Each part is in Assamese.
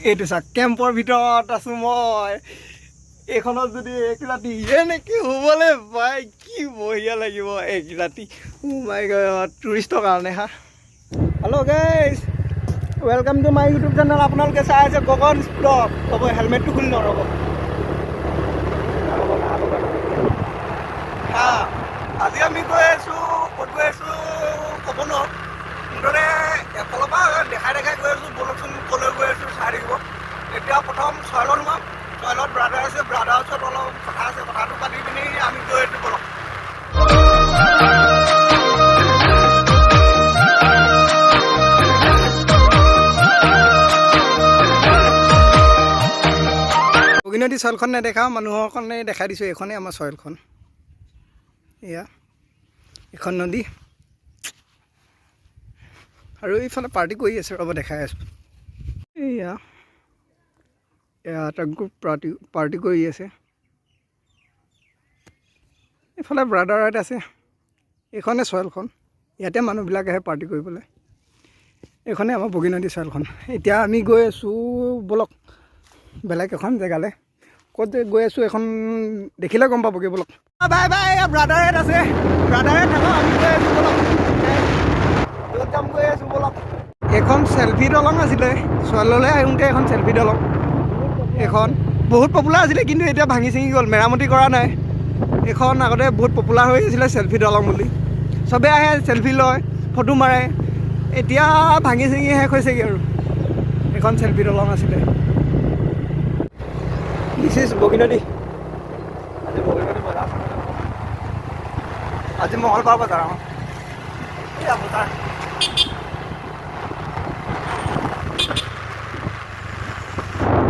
এইটো চাওক, কেম্পৰ ভিতৰত আছোঁ মই। এইখনত যদি এক ৰাতি এনেকৈ শুবলৈ পাই, কি বঢ়িয়া লাগিব এক ৰাতি। মাই টুৰিষ্টৰ কাৰণে। হা, hello guys, welcome to my YouTube channel. আপোনালোকে চাই আছে গগন ব্লগ। ৰ'ব, হেলমেটটো খুলি লওঁ, ৰ'ব। হা, আজি আমি গৈ আছোঁ, ক'ত গৈ আছোঁ ক'ব নোৱাৰোঁ। মুঠতে এফালৰ পৰা দেখাই দেখাই গৈ আছোঁ। ব'লকচোন, ক'লৈ গৈ আছোঁ চাই থাকিব। এতিয়া প্ৰথম চইলত সোমাম। চইলত ব্ৰাদাৰ আছে, ব্ৰাদাৰ ওচৰত অলপ কথা আছে, কথাটো পাতি পিনি আমি গৈ আছোঁ। ব'লক। বগীনদী চইলখন নেদেখাওঁ, মানুহৰ কাৰণে দেখাই দিছোঁ। এইখনেই আমাৰ চইলখন। এয়া এখন নদী আৰু এইফালে পাৰ্টি কৰি আছে। ৰ'ব, দেখাই আছোঁ। এয়া এয়া এটা গ্ৰুপ পাৰ্টি কৰি আছে। এইফালে ব্ৰাদাৰ আছে। এইখনে চইলখন। ইয়াতে মানুহবিলাক আহে পাৰ্টি কৰিবলৈ। এইখনে আমাৰ বগীনদী চইলখন। এতিয়া আমি গৈ আছোঁ, ব'লক, বেলেগ এখন জেগালৈ। ক'ত যে গৈ আছোঁ, এখন দেখিলে গম পাবগৈ। ব'লক। Bye bye. ব্ৰাদাৰেট আছে, ব্ৰাদাৰে থাকক, আমি গৈ আছোঁ। ব'লক, য'ত যাম গৈ আছোঁ, ব'লক। এইখন চেলফি দলং আছিলে। চইললৈ আহোঁতে এখন চেলফি দলং, এইখন বহুত পপুলাৰ আছিলে, কিন্তু এতিয়া ভাঙি চিঙি গ'ল, মেৰামতি কৰা নাই। এইখন আগতে বহুত পপুলাৰ হৈ আছিলে চেলফি দলং বুলি। চবেই আহে, চেলফি লয়, ফটো মাৰে। এতিয়া ভাঙি চিঙি শেষ হৈছেগৈ আৰু। এইখন চেলফি দলং আছিলে। This is Boginadi. আজি বগীনদী বজাৰ, আজি মঙলবাৰ বজাৰ। অঁ, এয়া বজাৰ।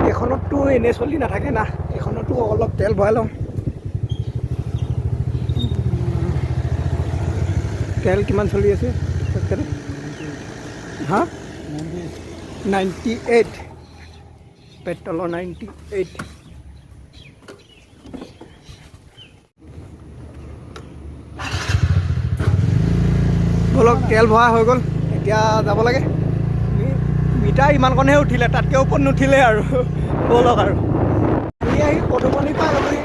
এইখনততো এনেই চলি নাথাকে না, এইখনতো অলপ তেল ভৰাই লওঁ। তেল কিমান চলি আছে? হা, 98। পেট্ৰলৰ 98। ব'লক, তেল ভৰা হৈ গ'ল, এতিয়া যাব লাগে। মিটাৰ ইমানকণহে উঠিলে, তাতকৈ ওপৰত নুঠিলে আৰু। ব'লক আৰু। আমি আহি পদুমণি পাই গ'লোহি।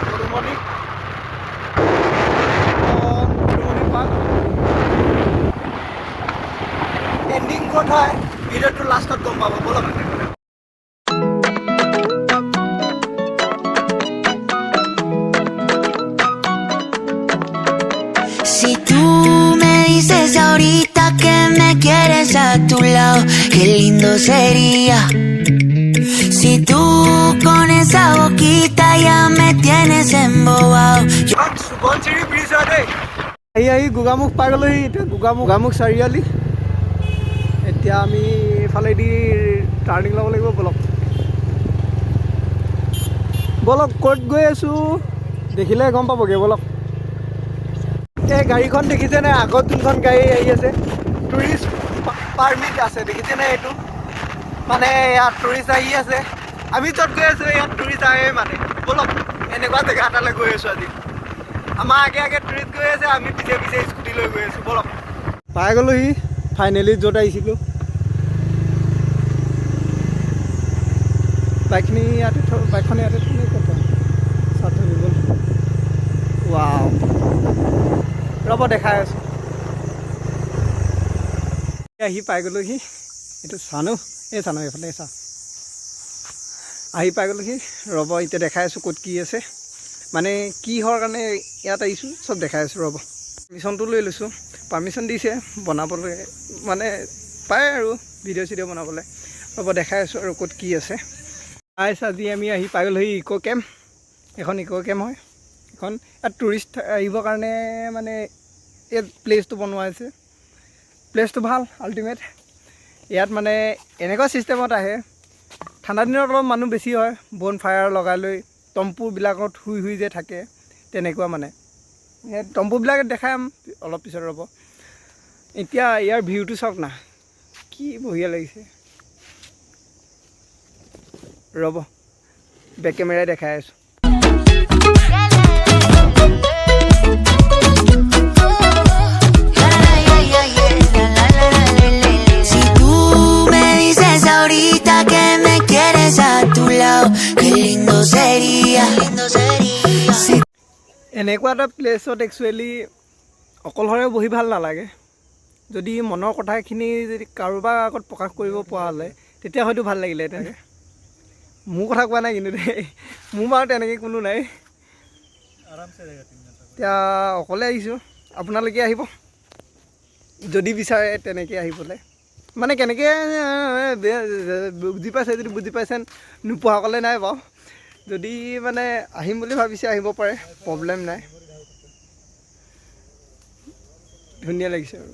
পদুমণি, পদুমণি পাৰ্ক। এণ্ডিং ক'ত হয়, ভিডিঅ'টো লাষ্টত গম পাব। ব'লক। Si tú me dices ahorita que me quieres a tu lado, qué lindo sería. Si tú con esa boquita ya me tienes embobado. Yo Subansiri bridge হয় দেই। আহি আহি গোগামুখ পাই গ'লোহি। এতিয়া গোগামুখ, গোগামুখ চাৰিআলি। এতিয়া আমি এইফালেদি টাৰ্ণিং ল'ব লাগিব। ব'লক, ব'লক। ক'ত গৈ আছোঁ দেখিলে গম পাবগৈ। ব'লক। এই গাড়ীখন দেখিছেনে? আগত যোনখন গাড়ী আহি আছে, টুৰিষ্ট পাৰ্মিট আছে, দেখিছেনে? এইটো মানে ইয়াত টুৰিষ্ট আহি আছে। আমি য'ত গৈ আছোঁ, ইয়াত টুৰিষ্ট আহে মানে। ব'লক, এনেকুৱা জেগা এটালৈ গৈ আছোঁ আজি। আমাৰ আগে আগে টুৰিষ্ট গৈ আছে, আমি পিছে পিছে স্কুটি লৈ গৈ আছোঁ। ব'লক। পাই গ'লোহি ফাইনেলি য'ত আহিছিলোঁ। বাইকখিনি ইয়াতে থ, বাইকখন ইয়াতে থৈ ক'ত চাত হৈ গ'ল। ৱাও, ৰ'ব, দেখাই আছোঁ। আহি পাই গ'লোহি। এইটো চানো, এই চানো, এইফালে চা। আহি পাই গ'লোহি। ৰ'ব, এতিয়া দেখাই আছোঁ ক'ত কি আছে, মানে কিহৰ কাৰণে ইয়াত আহিছোঁ, চব দেখাই আছোঁ, ৰ'ব। পাৰ্মিশ্যনটো লৈ লৈছোঁ। পাৰ্মিশ্যন দিছে বনাবলৈ, মানে পায় আৰু ভিডিঅ' চিডিঅ' বনাবলৈ। ৰ'ব, দেখাই আছোঁ আৰু ক'ত কি আছে। গাইছ, আজি আমি আহি পাই গ'লোহি ইক' কেম্প। এখন ইক' কেম্প হয় এখন। ইয়াত টুৰিষ্ট আহিবৰ কাৰণে মানে এই প্লেচটো বনোৱা হৈছে। প্লেচটো ভাল, আল্টিমেট। ইয়াত মানে এনেকুৱা ছিষ্টেমত আহে, ঠাণ্ডা দিনত অলপ মানুহ বেছি হয়, বন ফায়াৰ লগাই লৈ তম্পুবিলাকত শুই শুই যে থাকে, তেনেকুৱা মানে। এই তম্পুবিলাক দেখাম অলপ পিছত, ৰ'ব। এতিয়া ইয়াৰ ভিউটো চাওক না, কি বঢ়িয়া লাগিছে। ৰ'ব, বেক কেমেৰাই দেখাই আছোঁ। Yeah, yeah. এনেকুৱা এটা প্লেচত একচুৱেলি অকলশৰে বহি ভাল নালাগে। যদি মনৰ কথাখিনি যদি কাৰোবাৰ আগত প্ৰকাশ কৰিব পৰা হ'লে তেতিয়া হয়তো ভাল লাগিলেহেঁতেন। মোৰ কথা কোৱা নাই কিন্তু দেই, মোৰ বাৰু তেনেকৈ কোনো নাই। এতিয়া অকলে আহিছোঁ, আপোনালোকে আহিব যদি বিচাৰে তেনেকৈ আহিবলৈ। মানে কেনেকৈ বুজি পাইছে, যদি বুজি পাইছে, নোপোৱাসকলে নাই বাৰু। যদি মানে আহিম বুলি ভাবিছে আহিব পাৰে, প্ৰব্লেম নাই। ধুনীয়া লাগিছে আৰু।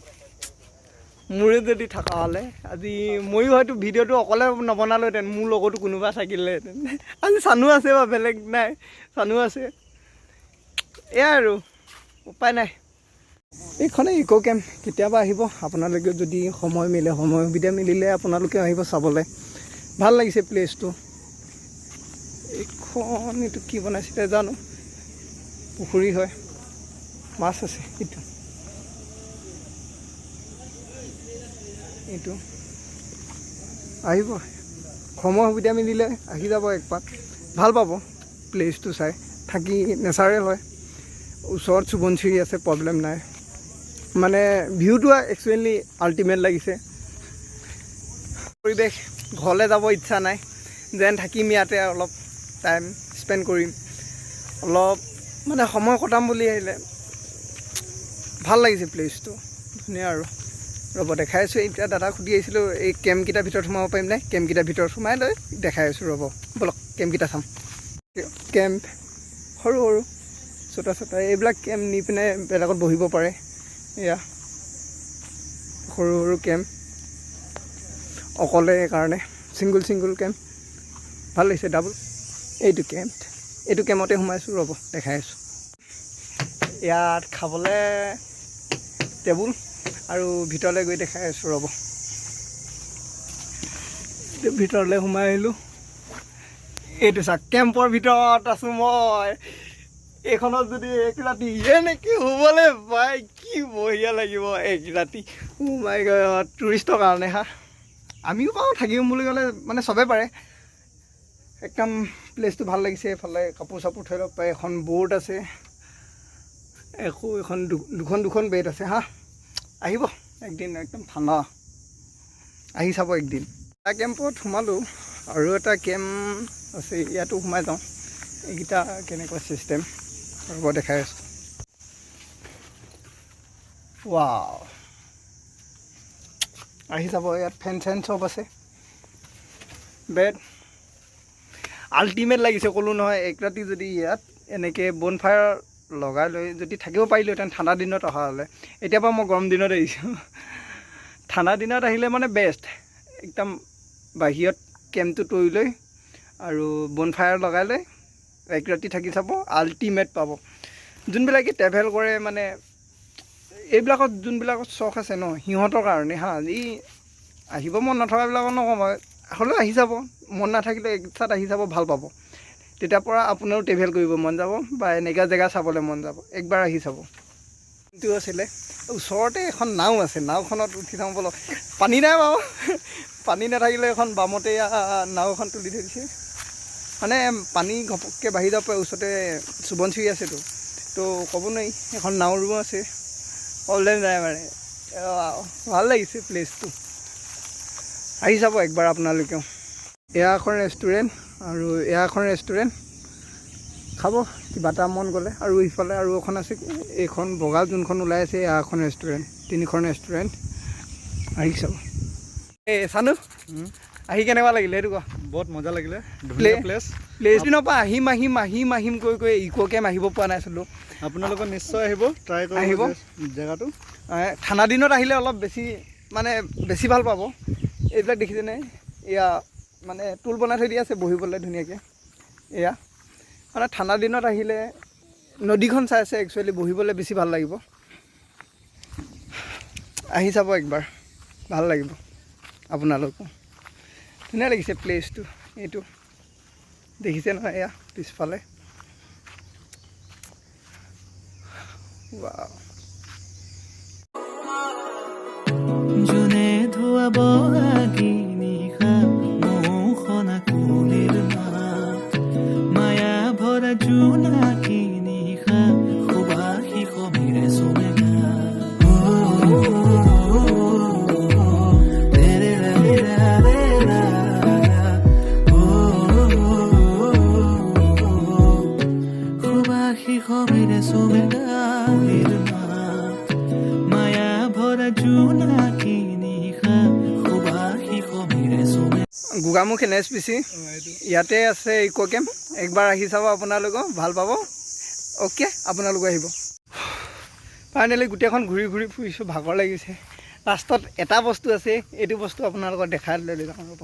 মোৰে যদি থকা হ'লে আজি ময়ো হয়তো ভিডিঅ'টো অকলে নবনালোহেঁতেন, মোৰ লগতো কোনোবা থাকিলেহেঁতেন। আজি চানু আছে বা বেলেগ নাই, চানু আছে। এয়াই আৰু, উপায় নাই। এইখনে ইক' কেম্প, কেতিয়াবা আহিব আপোনালোকে যদি সময় মিলে, সময় সুবিধা মিলিলে আপোনালোকে আহিব চাবলৈ। ভাল লাগিছে প্লেচটো। এইখন এইটো কি বনাইছিলে জানো, পুখুৰী হয়, মাছ আছে। এইটো এইটো আহিব, সময় সুবিধা মিলিলে আহি যাব একপাক, ভাল পাব প্লেচটো চাই থাকি। নেচাৰেল হয়, ওচৰত সোৱণশিৰি আছে, প্ৰব্লেম নাই। মানে ভিউটো একচুৱেলি আল্টিমেট লাগিছে। পৰিৱেশ, ঘৰলৈ যাব ইচ্ছা নাই, যেন থাকিম ইয়াতে অলপ টাইম স্পেণ্ড কৰিম, অলপ মানে সময় কটাম বুলি আহিলে ভাল লাগিছে প্লেচটো, ধুনীয়া। আৰু ৰ'ব দেখাই আছোঁ। এতিয়া দাদাক সুধি আহিছিলোঁ এই কেম্পকেইটাৰ ভিতৰত সোমাব পাৰিম নাই, কেম্পকেইটাৰ ভিতৰত সোমাই লৈ দেখাই আছোঁ। ৰ'ব ব'লক কেম্পকেইটা চাম। কেম্প সৰু সৰু চোতা চোতা এইবিলাক কেম্প নি পিনে বেলেগত বহিব পাৰে। এয়া সৰু সৰু কেম্প, অকলে কাৰণে ছিংগুল ছিংগুল কেম্প ভাল লাগিছে। ডাবল এইটো কেম্প, এইটো কেম্পতে সোমাইছোঁ, ৰ'ব দেখাই আছোঁ। ইয়াত খাবলৈ টেবুল আৰু ভিতৰলৈ গৈ দেখাই আছোঁ, ৰ'ব। ভিতৰলৈ সোমাই আহিলোঁ। এইটো চাওক, কেম্পৰ ভিতৰত আছোঁ মই। এইখনত যদি এক ৰাতি এনেকৈ শুবলৈ পাই কি বঢ়িয়া লাগিব এক ৰাতি। মাই গড, টুৰিষ্টৰ কাৰণে হা, আমিও পাৰোঁ থাকিম বুলি ক'লে মানে চবেই পাৰে। একদম প্লেচটো ভাল লাগিছে। এইফালে কাপোৰ চাপোৰ থৈ ল'ব পাৰে, এখন বৰ্ড আছে, একো এখন দুখন দুখন বেড আছে। হা, আহিব একদিন, একদম ঠাণ্ডা, আহি চাব একদিন। এটা কেম্পত সোমালোঁ, আৰু এটা কেম্প আছে, ইয়াতো সোমাই যাওঁ। এইকেইটা কেনেকুৱা ছিষ্টেম ৰ'ব দেখাই আছোঁ। ৱাও, আহি যাব। ইয়াত ফেন চেন চব আছে, বেড আল্টিমেট লাগিছে। ক'লোঁ নহয়, এক ৰাতি যদি ইয়াত এনেকৈ বন ফায়াৰ লগাই লৈ যদি থাকিব পাৰিলোহেঁতেন ঠাণ্ডা দিনত অহা হ'লে। এতিয়াৰ পৰা মই গৰম দিনত আহিছোঁ, ঠাণ্ডা দিনত আহিলে মানে বেষ্ট। একদম বাহিৰত কেম্পটো তৰি লৈ আৰু বন ফায়াৰ লগাই লৈ এক ৰাতি থাকি চাব, আল্টিমেট পাব। যোনবিলাকে ট্ৰেভেল কৰে, মানে এইবিলাকত যোনবিলাকত চখ আছে ন, সিহঁতৰ কাৰণে হা। এই আহিব মন নথকাবিলাকৰ নকওঁ মই, হ'লেও আহি যাব মন নাথাকিলে একচাত আহি যাব, ভাল পাব। তেতিয়াৰ পৰা আপোনাৰো ট্ৰেভেল কৰিব মন যাব বা এনেকুৱা জেগা চাবলৈ মন যাব, একবাৰ আহি চাব। এইটো আছিলে ওচৰতে এখন নাও আছে, নাওখনত উঠি যাওঁ ব'লক। পানী নাই বাৰু, পানী নাথাকিলে এখন বামতে নাও এখন তুলি থৈ দিছে। মানে পানী ঘপককৈ বাঢ়ি যাব পাৰে, ওচৰতে সোৱণশিৰি আছেতো, তো ক'ব নোৱাৰি। এখন নাওৰো আছে, প্ৰব্লেম নাই মানে। ভাল লাগিছে প্লেচটো, আহি চাব একবাৰ আপোনালোকেও। এয়া এখন ৰেষ্টুৰেণ্ট আৰু এয়া এখন ৰেষ্টুৰেণ্ট, খাব কিবা এটা মন গ'লে। আৰু ইফালে আৰু এখন আছে, এইখন বগা যোনখন ওলাই আছে এয়া এখন ৰেষ্টুৰেণ্ট। তিনিখন ৰেষ্টুৰেণ্ট, আহি চাব। এই চানু, আহি কেনেকুৱা লাগিলে সেইটো কোৱা? বহুত মজা লাগিলে, ধুনীয়া প্লেচ। প্লেচ দিনৰ পৰা আহিম আহিম আহিম আহিম কৈ কৈ ইক' কেম্প আহিব পৰা নাছিলোঁ। আপোনালোকে নিশ্চয় আহিব, ট্ৰাই কৰিব আহিব। জেগাটো। ঠাণ্ডা দিনত আহিলে অলপ বেছি মানে বেছি ভাল পাব। এইবিলাক দেখিছেনে, এয়া মানে টুল বনাই থৈ দিয়া আছে বহিবলৈ ধুনীয়াকৈ। এয়া মানে ঠাণ্ডা দিনত আহিলে নদীখন চাই আছে, একচুৱেলি বহিবলৈ বেছি ভাল লাগিব। আহি চাব একবাৰ, ভাল লাগিব আপোনালোকো। ধুনীয়া লাগিছে প্লেচটো। এইটো দেখিছে নহয়, এয়া পিছফালে। ৱাও। জোনে ধোৱা বহাগী নিশা মৌসনা কুলিৰ মাত, মায়া ভৰা জোনাকী নিশা। জোনাকী নিশা সুবাসী সমীৰে চুমে। গোগামুখ এনএছপিচি, ইয়াতে আছে ইক' কেম্প। একবাৰ আহি চাব আপোনালোকো, ভাল পাব। অ'কে, আপোনালোকো আহিব। ফাইনেলি গোটেইখন ঘূৰি ঘূৰি ফুৰিছোঁ, ভাগৰ লাগিছে। লাষ্টত এটা বস্তু আছে, এইটো বস্তু আপোনালোকক দেখাই লৈ যাওঁ, ৰ'ব।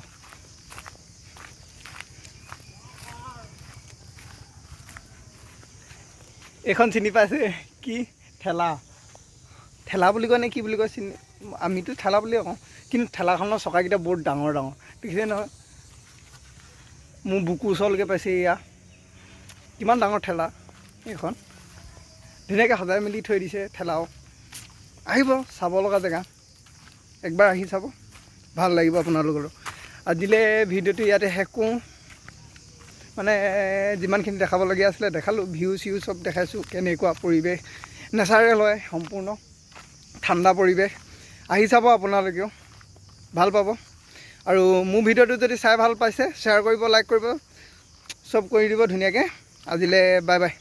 এইখন চিনি পাইছে কি? ঠেলা। ঠেলা বুলি কয় নে কি বুলি কয় চিনি, আমিতো ঠেলা বুলিয়ে কওঁ। কিন্তু ঠেলাখনৰ চকাকেইটা বহুত ডাঙৰ ডাঙৰ, দেখিছে নহয়? মোৰ বুকুৰ ওচৰলৈকে পাইছে। এয়া কিমান ডাঙৰ ঠেলা এইখন, ধুনীয়াকৈ সজাই মেলি থৈ দিছে ঠেলাও। আহিব, চাব লগা জেগা, একবাৰ আহি চাব, ভাল লাগিব আপোনালোকৰো। আজিলৈ ভিডিঅ'টো ইয়াতে শেষ কৰোঁ। মানে যিমানখিনি দেখাবলগীয়া আছিলে দেখালোঁ, ভিউ চিউ চব দেখাইছোঁ, কেনেকুৱা পৰিৱেশ, নেচাৰেল হয়, সম্পূৰ্ণ ঠাণ্ডা পৰিৱেশ। আহি চাব আপোনালোকেও, ভাল পাব। আৰু মোৰ ভিডিঅ'টো যদি চাই ভাল পাইছে, শ্বেয়াৰ কৰিব, লাইক কৰিব, চব কৰি দিব ধুনীয়াকৈ। আজিলৈ বাই বাই।